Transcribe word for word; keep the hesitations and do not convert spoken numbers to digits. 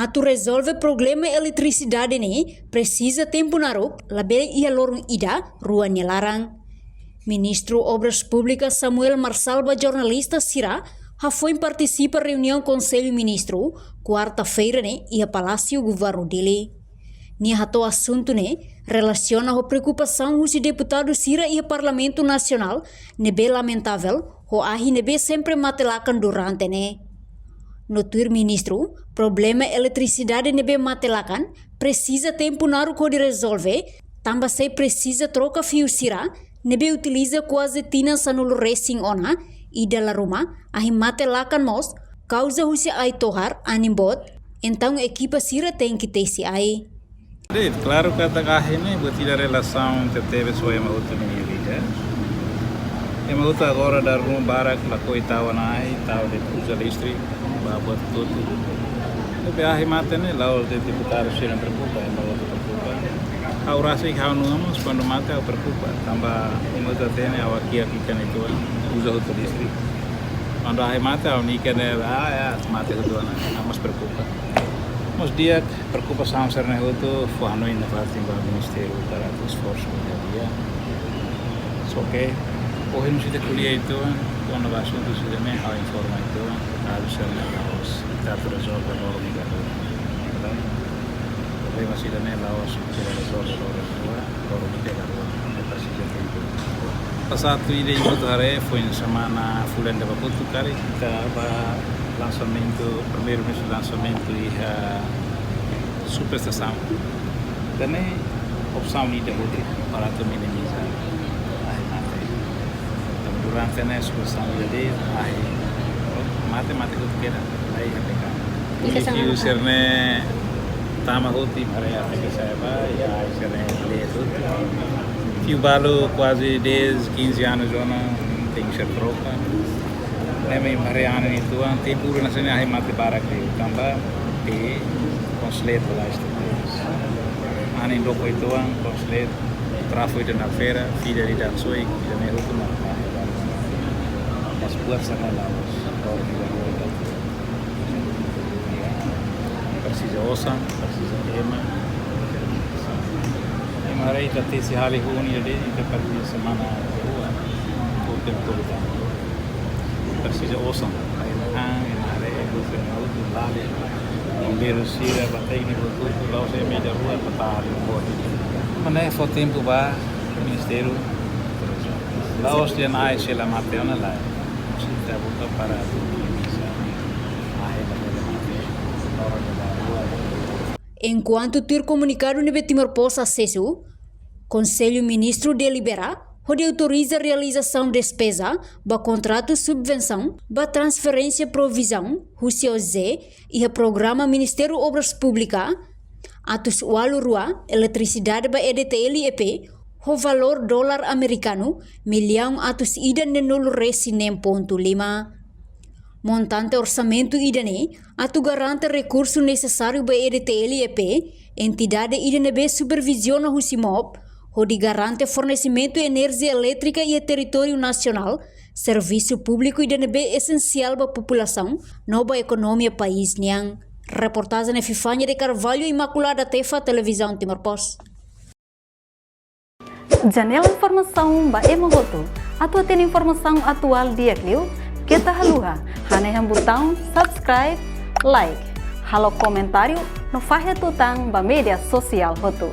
Atu rezolve problema eletrisidade ne'e presiza tempu naruk, labele iha loron ida, rua nia laran. Ministru Obras Públikas Samuel Marçal ba jornalista sira hafoin partisipa reuniaun Konsellu Ministru, kuarta-feira ne'e, iha Palásiu Governu Dili. Nia hato'o asuntu ne'e relasiona ho preokupasaun husi deputadu sira iha Parlamentu Nasionál ne'ebé lamentavel ho ahi ne'ebé sempre mate lakan durante ne'e. No tuir ministru, problema eletrisidade ne'ebé mate lakan presiza tempu naruk hodi rezolve, tanba sei presiza troka fiu sira ne'ebé utiliza kuaze tinan sanulu resin ona, i dala ruma ahi mate lakan mós kauza husi ai-tohar, anin boot, entaun ekipa sira tenke tesi ai. De'it, klaru katak ahi ne'e buat ida relasaun tebetebes ho ema hotu nia vida. Ema hotu agora dala ruma barak lakohi tau ona ai, tau de'it uza listrik ba buat hotu. Tapi ahi mate ne'e la'ós de'it deputadu sira preokupa, ema hotu preokupa. Ha'u rasik ha'u-nia an mós kuandu mate ha'u preokupa. Tanba ema hotu hatene ha'u kiak ikan itu uza hotu listrik. Kuandu ahi mate ha'u-nia ikan ne'e, ah, ya, mate hotu ona, ha'u mós preokupa. Mós di'ak, preokupasaun sira-ne'e hotu fó hanoin nafatin ba ministériu para atu esforsu di'ak. Só ke ohin husi ita ko'alia uitoan, kona-ba asuntu sira-ne'e ha'u informa uitoan, kazu sira-ne'e la'ós ita atu rezolve loron ida. Problema sira-ne'e la'ós ita rezolve loron ida, loron ida, loron ida, presiza tempu. Pasadu ida ita haree foin semana fulan ida ba kotuk karik ita bá lansamentu, primeiru vez lansamentu iha subestasaun. Entaun ne'e opsaun ida hotu para atu minimiza ahi mate. Entaun durante ne'e subestasaun ida de'it ahi mate, mate hotu keda, la iha peka. Indikasaun. Fiu sira-ne'e tama hotu, imi haree até ke saiba, iha ai sira-ne'e leet hotu. Fiu balu kuaze dez, quinze anos ona, tenke ser troka. Ne'e mak imi haree anin uitoan, tempu ida hanesan ne'e ahi mate barak liu, tanba te konslet la estabil. Anin dook uitoan, konslet, trafu ida na fera, fida ida soik, ida-ne'e hotu na, na, na, mas buat sira-ne'e la'ós, la'ós ida-ne'e. Presiza osan, presiza ema. Ema haree ita tesi hali hun ida de'it, ita presiza semana rua, hotu tempu hotu. Presiza osan, pai na han, ema haree, ema haree, ema haree, ema haree, bombeiru sira, ba tékniku, hotu, la'ós ema ida rua, ba tali, boot. Entaun ne'e fó tempu ba ministériu, la'ós dehan ai sei la mate ona, lae. Sei ita buka para atu bisa. Ai, la mate. Ora de la rua. Enkuantu tuir komunikadu ne'ebé Timor Post asesu, Konsellu Ministru delibera hodi autoriza realizasaun despeza ba kontratu subvensaun ba transferénsia provizaun husi OJE iha programa Ministériu Obras Públikas, atus ualu rua, eletrisidade ba E D T L E P, ho valór dolar amerikanu millaun atus ida neenulu resin neen pontu lima. Montante orsamentu ida-ne'e atu garante rekursu nesesáriu ba E D T L E P, entidade ida ne'ebé superviziona husi MOP, hodi garante fornesimentu enerjia elétrika iha territóriu nasionál, servisu públiku ida ne'ebé esensiál ba populasaun no ba ekonomia país nian. Reportajen Epifania de Carvalho, Imaculada Tefa, Televizaun Timor Post. Janela informasaun ba ema hotu. Atu hatene informasaun atuál di'ak liu, keta haluha hanehan butaun subscribe, like, halo komentáriu no fahe tutan ba média sosiál hotu.